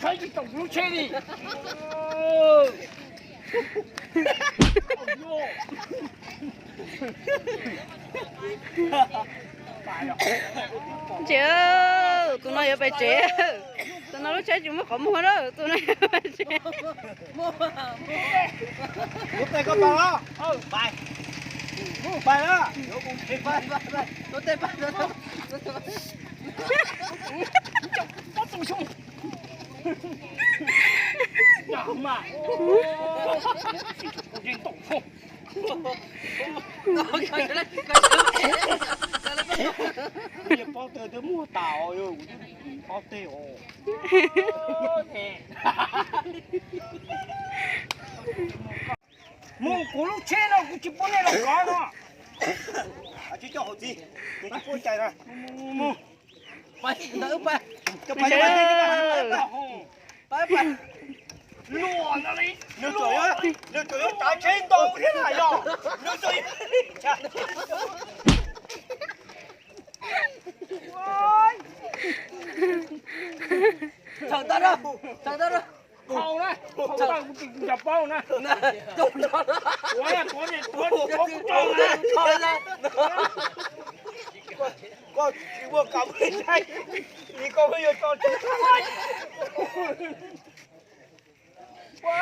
Saib tsis tau lub tsheb li. Tsev, tus no yuav pais tsev. Tus no lub tsheb tsis muaj qhov muag lawm, tus no yuav pais tsev. Tus tes koj tau los? Pais, pais na. Pob teg twb muag tas os, pob teg os. Mus kuv lub tsheb no kuv tsis pub nej los kov no. Tsis coj hauv txiv, tsis pub cais na. Mus, mus, mus. Pais, ntawd pais. Pais, pais. Luag no li, nws tsuas yuav, nws tsuas yuav tsav tsheb ntau thiab na yog. Nws tsuas yuav Thaum tag, thaum tag. Qhau na, qhau tag kuv tsis nco paub na. Ua, tuav, tuav, tuav kuv tso na. Koj tsis muaj kam saib, ni koj pheej yuav tso tso. Ua,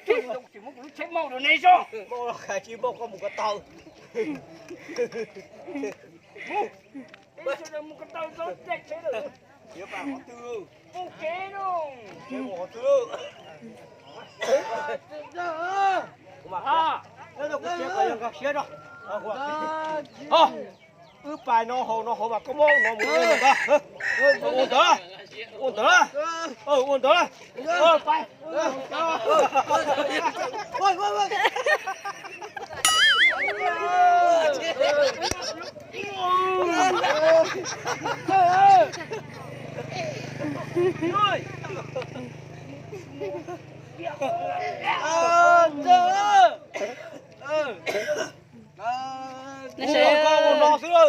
tsis muab kuv lub tsheb maus rau neb zog. Maus los khav tsis maus koj mus ko taw. Mus, mus ko taw txog txoj tsheb lawm. Mus kev no. Mus qhov twg? Wb pais no haus no haus mas koj muab no mus ua ntawd, ua ntawd, ua ntawd, pais. Ua no xwb.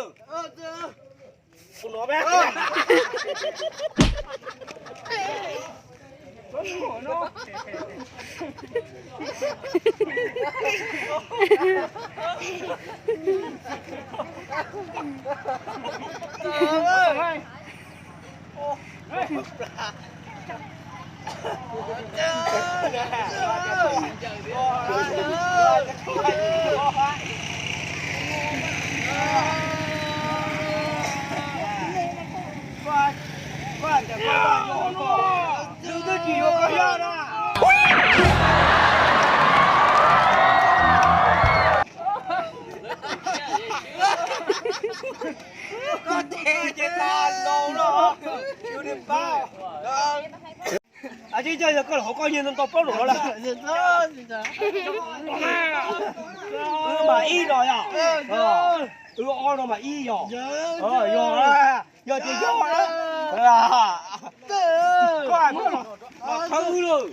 Ua no. Koj ces tas los no, yus niag pab. Ab, tsis yog koj los hauv koj nyiag ntau plaub no lawm. Wb mas ib no yog, wb ob no mas ib yog, yog, yog ces yog. Koj los thawb wb lawm.